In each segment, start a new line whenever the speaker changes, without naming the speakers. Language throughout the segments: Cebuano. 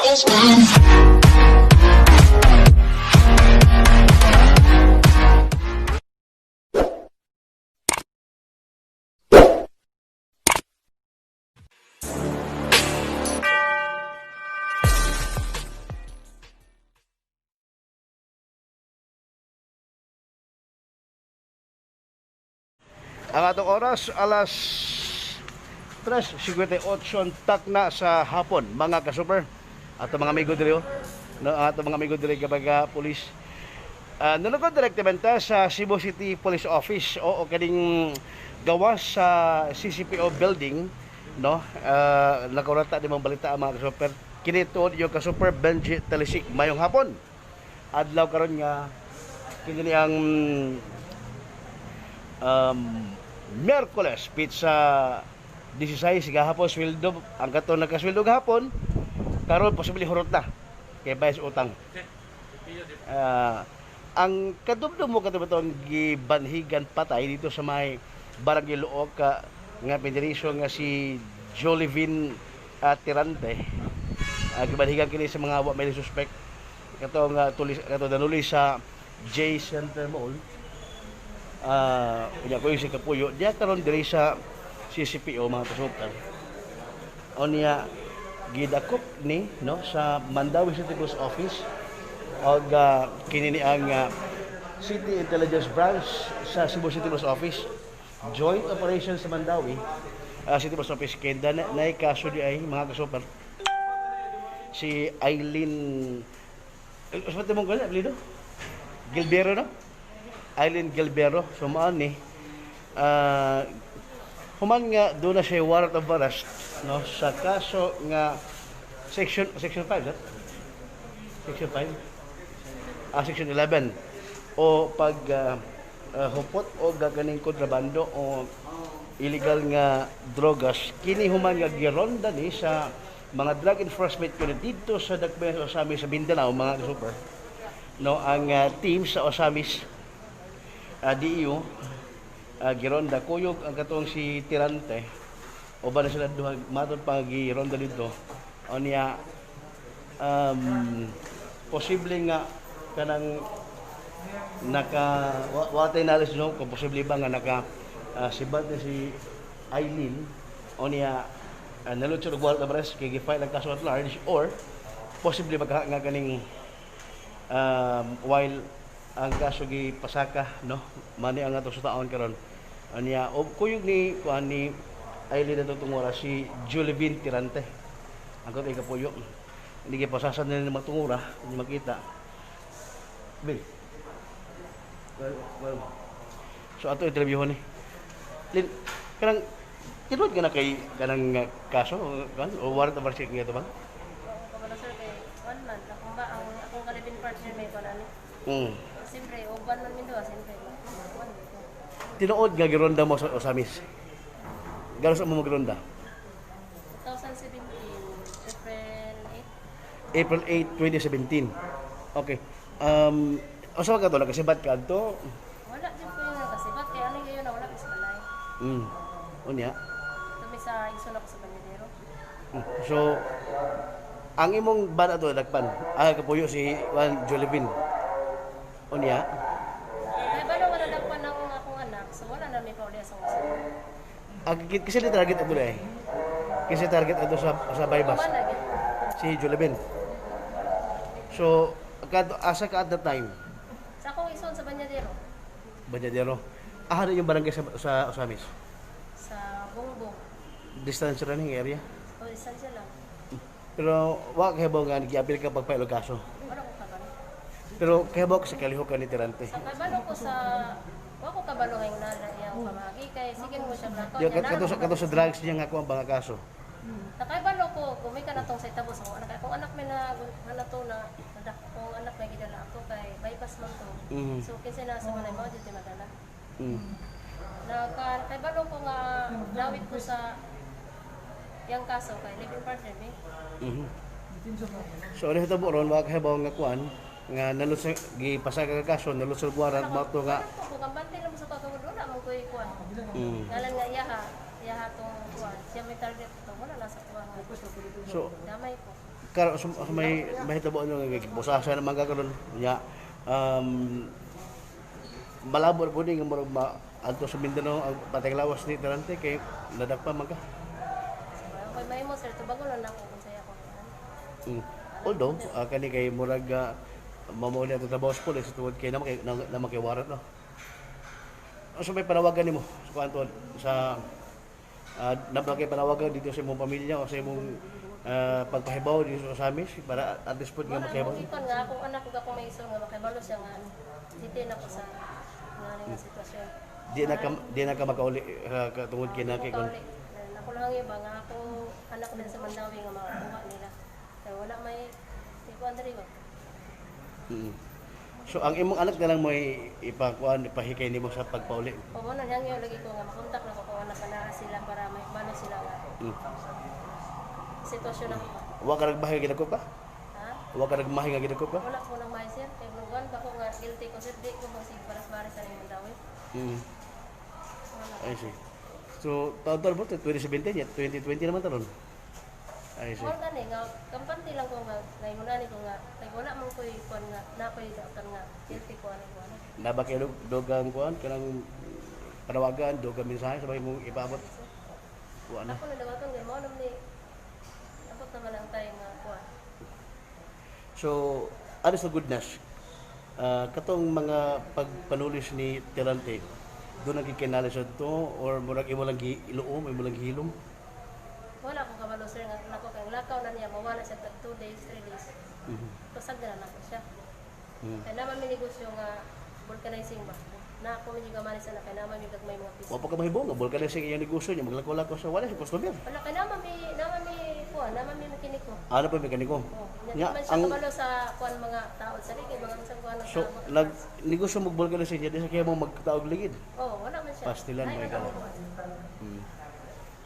Ang atong oras, alas 3:58 tak na sa hapon, mga kasuper. Ato mga amigo diri, oh. No, ato mga amigo diri kapag pulis. Nalugod direktamente sa Cebu City Police Office o kaning gawas sa CCPO building, no? Nakurata di mong balita ang mga kasuper. Kini tuod yung kasuper Benji Talisik mayong hapon. Adlaw karon nga kini ang Miyerkules, pizza 16 gahapon sweldo ang kato nagkasweldo gahapon karon posible hurot na kay bayas utang. Ang kadumdum mo kato itong gibanhigan patay dito sa may Barangay Looc nga piniriso nga si Jolivin Tirante, gibanhigan kini sa mga wa may suspect kato nga tulis kato danuli sa J Center Mall. Unya ko yung si Kapuyo diya karon diri sa CCPO, mga kasuper. O niya gidakop ni, no, sa Mandaue City Police Office og kini ni ang City Intelligence Branch sa Cebu City Police Office, joint operation sa Mandaue City Police Office kay na naay kaso di ay, mga kasuper, si Eileen, eh, mo gani apelyido? Gilbero, no? Eileen Gilbero. So maan ni human nga doon na siya warrant of arrest, no, sa kaso nga section 5, that? Section 5, section 11 o pag hupot o gaganing kontrabando o illegal nga drogas. Kini human nga gironda ni sa mga drug enforcement unit dito sa Dakbayan sa Osamis sa Mindanao, mga super, no? Ang team sa Osamis DEU gironda kuyog ang katong si Tirante o ba na sila duha matod pa gironda dito. O niya posible nga kanang naka wa tay knowledge, no, kung posible ba nga naka sibat ni si Eileen o niya nalutsod og warrant of arrest kay gi-file ang kaso at large, or posible ba nga kaning while ang kaso gipasaka, no, mani ang ato sa taon karon. Anya og kuyog ni kuan ni Eileen ato tungura si Julivin Tirante ang katong kapuyo, hindi gipasasan nila ng mga tungura, hindi makita. Bill. Well, so ato interview ni Lin, kanang tinuod ka na kay kanang kaso kan o warrant of arrest nga ito ba?
Kabalo sir kay one month akong ba ang akong kalibin partner may kuan ani. Siyempre uban man min duha siyempre. One week.
Tinuod nga gironda mo sa Osamis. Gano'n sa mo magronda?
2017 April 8.
April 8, 2017. Okay. Usa ka to nakasibat ka adto?
Wala jud ko yung nakasibat kay ano ngayon na wala mi sa balay.
Unya.
Tumi sa igsoon ako sa Banyadero.
So ang imong bana to dagpan, kapuyo si Juan Jolivin. Unya.
Kay balo nga nadagpan ng akong anak, so wala na mi pauli sa usa.
Ang kasi ni target ato eh. Kasi target ato sa bypass
Wala gyud.
si Jolivin. So kad asa ka at that time?
Sa akong igsoon sa Banyadero.
Banyadero. Ah, yung barangay sa Osamis.
Sa Bongbong.
Distance running area.
O distansya lang.
Pero wa kay nga giapil ka pagpailo kaso.
Wala ko kabalo.
Pero kay sa kalihok ka ni Tirante.
Sa kabalo ko sa wa ko kabalo ngayong nana iyang pamagi kay sige mo siya blakaw
Yo kato sa drugs niya nga ako ang mga kaso.
Nakabalo ko gumika na tong sa itabo sa akong anak. Akong anak may na na to na akong anak may gidala ako kay bypass man to. So kinsa na sa balay mao jud madala. Naka kabalo ko nga dawit ko sa yang kaso kay living partner mi.
So ano ito ron wa kay nga kuan nga nalusog gipasa ka kaso nalusog warrant mo to nga.
Ko kampante lang sa kagawad wala man koy kuan. Ngalan nga iyaha tong kuan. Siya may target to wala na sa kuan.
So
Damay ko.
Karon sa may mahitabo ano nga gibusasa naman ka karon nya, malabo na po ni nga murag ma adto sa Mindanao ang patay lawas ni Terante kay nadakpa man ka.
So, okay, mahimo, sir, tubagon lang nako kung saya ko.
Although kani kay murag mao ni ato trabaho sa pulis tungod kay naman kay warrant, no. So may panawagan nimo sa kuan tuod sa na kay panawagan dito sa imong pamilya o sa imong pagpahibaw dito sa Ozamis para at this point nga
Wala
makibaw?
mo ikon nga akong anak ug akong may nga makibalo siya nga detain ako sa nga nga sitwasyon.
Di na ka makauli tungod kay na kay
Ako Ako lang iba nga ako anak din sa Mandawi nga makakuha nila. Kaya wala may ikuan diri ba.
So ang imong anak na lang mo ipakuan, ipahikay nimo sa pagpauli?
O mo nang hangyo lagi ko nga makontak na ko kung anak na sila para may balo sila nga sitwasyon ako ba.
Wa ka nagmahay nga gidako ka?
Ha?
Wa ka nagmahay nga gidako ka?
Wala ko nang may, sir. Kay mungguan ba ko nga guilty ko, sir, di ko magsig baras-baras sa ning Mandawi. Wala.
I see. So, taon-taon mo, 2017, ya, 2020 naman taron. I see.
Mo gani nga kampante lang ko nga naingunani ko nga kay wala man koy kuan nga na koy dautan nga guilty ko ani ko ano.
Naba kayo dogang kuan, kanang panawagan, dogang mensahe sa mong ipaabot? Wa na.
Ako na dawaton kay mao ni abot naman ang tayo nga kuan.
So, honest to goodness, katong mga pagpanulis ni Terante, doon nagkikinali sa to or murag imo lang giiluom, imo lang gihilom?
Wala ko kabalo, sir, nga nako kay lakaw na niya mawala siya tag 2 days, 3 days. Pasag na nako siya. Kay naman may negosyo nga vulcanizing ba. Na ako medyo gamani sa na kay naman may gagmay mga piso.
Wa pa ka mahibong, nga vulcanizing iyang negosyo niya, maglakaw-lakaw sa wala sa customer.
Wala kay naman may kuan, naman may mekaniko.
Ano pa mekaniko?
Oh,
Nga,
nya man siya kabalo sa kuan mga tao sa kay mga unsang kuan ang
So,
tao, mga
nag
parts.
negosyo mo vulcanizing niya, di sa kaya mo magtaog ligid.
Oh, wala man siya.
Pastilan
Ay,
mo
man
ikaw.
ang kuan.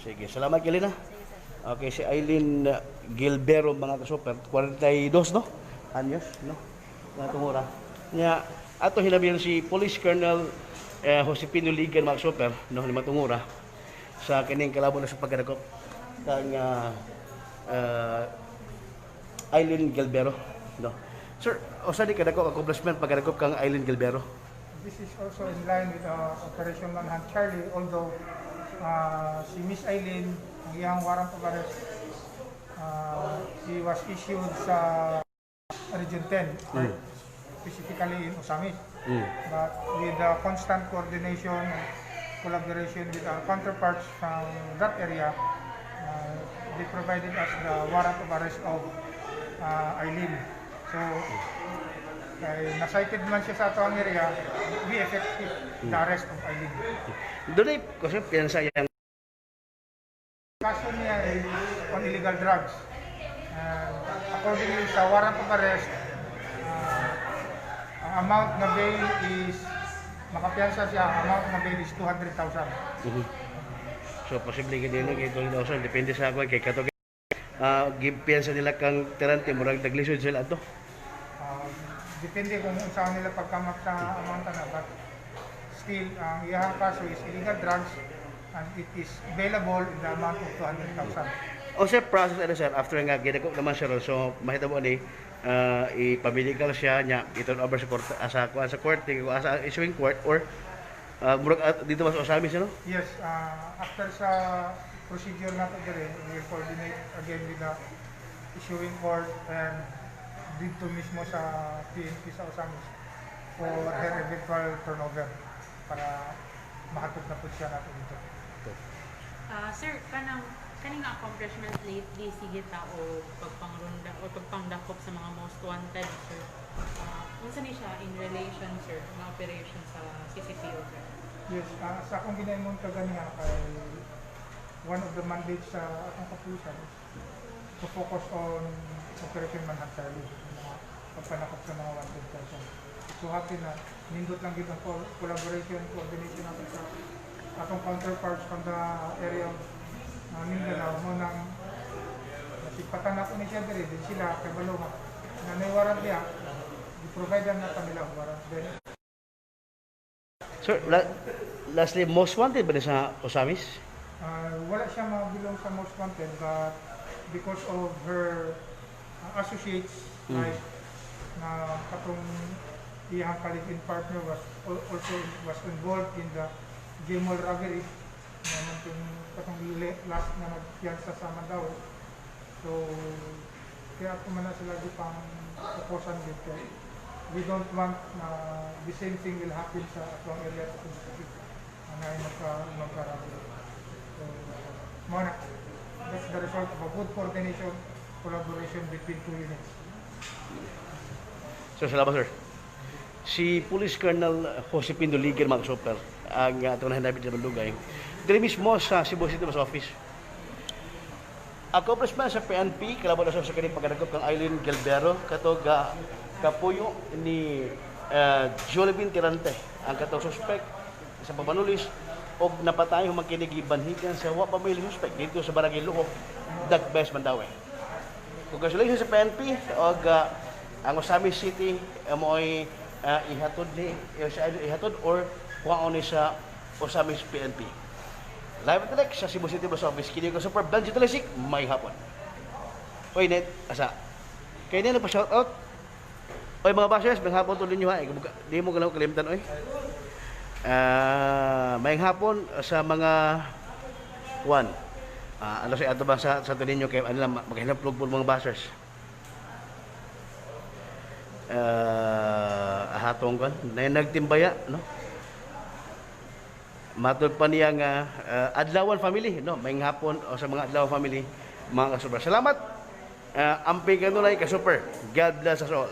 Sige, salamat, Kelina.
Sige, sir.
Okay, si Eileen Gilbero, mga kasuper, 42, no? Anyos, no? Mga tungura. Nya, ato hinabihan si Police Colonel Josepino Ligan, mga kasuper, no, ni Matungura, sa kining kalabo na sa pagkadakop kang Eileen Gilbero, no? Sir, usa ni kadako accomplishment pagkadakop kang Eileen Gilbero?
This is also in line with Operation Manhunt Charlie, although si Miss Eileen, ang iyang warrant of arrest, she was issued sa Region 10, or specifically in Ozamiz. But with the constant coordination and collaboration with our counterparts from that area, they provided us the warrant of arrest of Eileen. So, kay na-cited man siya sa atoang area, we effective the arrest of Eileen.
Doon ay, kasi piyansa yang
Kaso niya is on illegal drugs. And accordingly sa warrant of arrest, ang amount na bail is, makapiyansa siya, ang amount na bail is 200,000.
So, posible ka din kay 20,000, depende sa ako kay kato gipiyansa nila kang Terante, murag naglisod sila ato.
Depende kung saan nila pagkamat sa amount na, but still ang iyang kaso is illegal drugs and it is available in the amount of 200,000.
O sir, process ano, sir, after nga gidako naman sir, so mahitabo ni ipamedical siya nya, i-turn over sa court, sa kuan, sa court, di ko sa issuing court or murag dito ba sa Ozamiz, no?
Yes, after sa procedure nato diri, we will coordinate again with the issuing court and dito mismo sa PNP sa Ozamiz for her eventual turnover para makatug na po siya nato dito.
Ah, sir, kanang kaning accomplishment lately sige ta o pagpangrunda o pagpangdakop sa mga most wanted, sir. Unsa ni siya in relation, sir, nga operation sa CCPO, sir?
Yes, sa akong ginaimon kaganiha kay one of the mandates sa atong kapulisan is to focus on Operation Manhunt Charlie, yung mga pagpanakop sa mga wanted person. So happy na nindot lang gid ang collaboration, coordination natin sa atong counterparts from the area of Mindanao mo nang nasipatan nato ni siya diri din sila kay balo nga na may warrant diha, i-provide na kanila og warrant then.
Sir, lastly, most wanted ba ni sa Ozamiz?
Wala siya mabilong sa most wanted, but because of her associates like na katong iyang ka-live-in partner was also was involved in the Gmall robbery na man katong last na nagpiyansa sa Mandaue. So kaya ako man na sila pang fokusan dito. We don't want na the same thing will happen sa atong area sa Cebu City na magka robbery. So, mao na. That's the result of a good coordination, collaboration between two units.
So, salamat, sir. Si Police Colonel Jose Pinduliger, mga super, ang atong nahinabit sa Bandugay. Diri mismo sa Cebu City Post Office. Accomplishment sa PNP, kalaban sa kaning pagkadagop kang Eileen Gilbero, katong kapuyo ni Jolibin Tirante, ang katong suspect sa pabanulis og napatay human kini gibanhigan sa wa pa may suspect dito sa Barangay Luhok, Dagbes, Mandaue. Congratulations sa PNP og ang Ozamiz City mo'y ihatod ni ihatod or kuhaon ni sa Ozamiz PNP. Live at direct sa Cebu City Post Office. Kini ko Super Benji Talisik, may hapon. Oy, net, asa. Kaya nila pa shout out. Oy, mga bashers, may hapon tuloy niyo ha. Di mo galaw kalimtan oy. Ah, may hapon sa mga one. Ano sa ato ba sa ninyo kay ano lang maghinap po mga bashers. Hatong kan na nagtimbaya, no? Matod pa niya nga Adlawan family, no? May hapon o sa mga Adlawan family, mga ka-super. Salamat. Amping kanunay ka-super. God bless us all.